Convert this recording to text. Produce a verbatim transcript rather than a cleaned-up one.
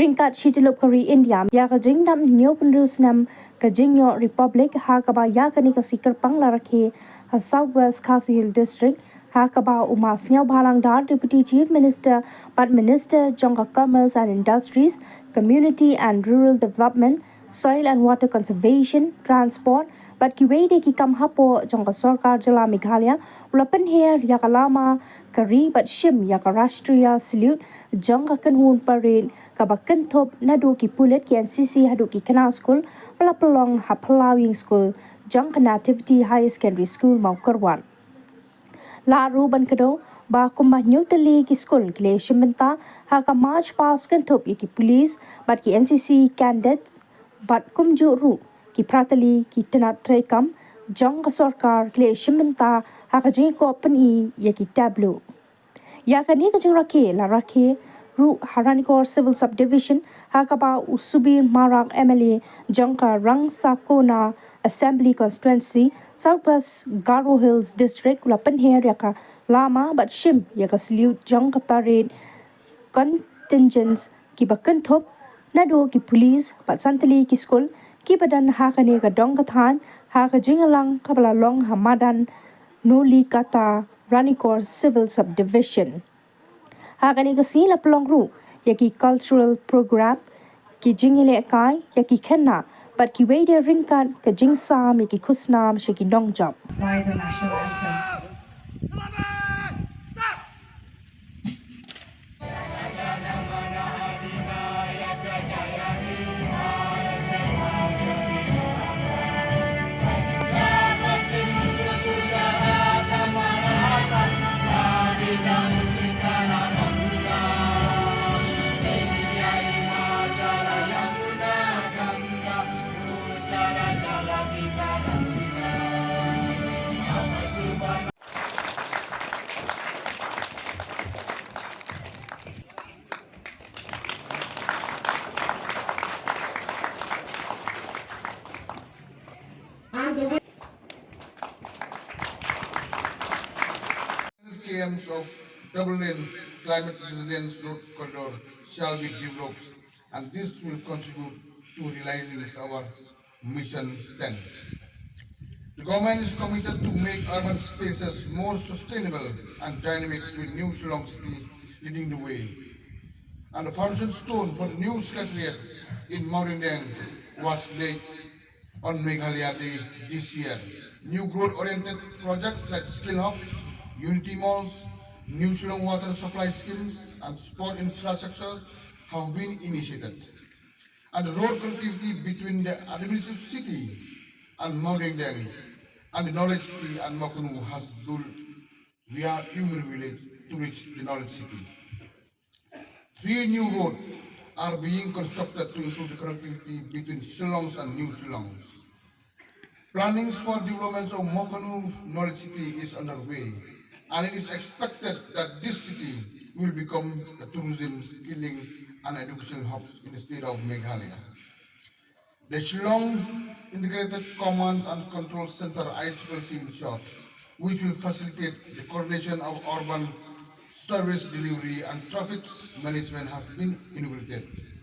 Ryngkat shi tyllup ka ri India ïa ka jingdap hynñiew phew snem ka jingïoh Republic, ha kaba ïa kane ka sngi kyrpang la rakhe ha South West Khasi Hills District, ha kaba u Ma Sniawbhalang Dhar, Deputy Chief Minister bad Minister jong ka Commerce and Industries, Community and Rural Development, Soil and Water Conservation, Transport bad kiwei de ki kam hapoh jong ka sorkar jylla Meghalaya, u la pynher ïa ka lama ka ri bad shim ïa ka Rashtriya Salute jong ka kynhun parade kaba kynthup naduh ki pulit, ki N C C haduh ki khynnah skul, ba la pynlong ha Phyllaw Ïing School jong ka Nativity Higher Secondary School, Mawkyrwat. La ruh ban kdew ba kumba hynñiew tylli ki skul ki la shim bynta ha ka march past kynthup ïa ki police bad ki N C C cadets, bad kumjuh ruh ki phra tylli ki tnat treikam jong ka sorkar ki la shim bynta ha ka jingkop pyni ïa ki tableau. Ïa kane ka jingrakhe la rakhe ruh ha Ranikor Civil Subdivision, ha kaba u Subir Marak, M L A jong ka Rangsakona Assembly Constituency, South West Garo Hills District, u la pynher ïa ka lama bad shim ïa ka salute jong ka parade contingents kiba kynthup naduh ki police bad san tylli ki skul kiba don ha kane ka dong ka thaiñ, ha ka jingïalang kaba la long ha madan Nolikata, Ranikor Civil Subdivision. Ha kane ka sngi la pynlong ruh ïa ki cultural program, ki jingïalehkai ïa ki khynnah bad kiwei de ryngkat ka jingsam ïa ki khusnam sha ki nongjop. By the national anthem. And the K Ms of double lane climate resilience road corridor shall be developed, and this will contribute to realizing our Mission ten. The government is committed to make urban spaces more sustainable and dynamic, with New Shillong City leading the way. And the foundation stone for the new secretariat in Mawryngkneng was laid on Meghalaya Day this year. New growth-oriented projects like Skill Hub, Unity Malls, New Shillong Water Supply Schemes, and sport infrastructure have been initiated. And the road connectivity between the administrative city and Mawryngkneng and the knowledge city and Mawkanu has built via Umri village to reach the knowledge city. Three new roads are being constructed to improve the connectivity between Shillongs and New Shillongs. Plannings for developments of Mawkanu Knowledge City is underway, and it is expected that this city will become a tourism, skilling, and educational hub in the state of Meghalaya. The Shillong Integrated Command and Control Center, I triple C in short, which will facilitate the coordination of urban service delivery and traffic management, has been inaugurated.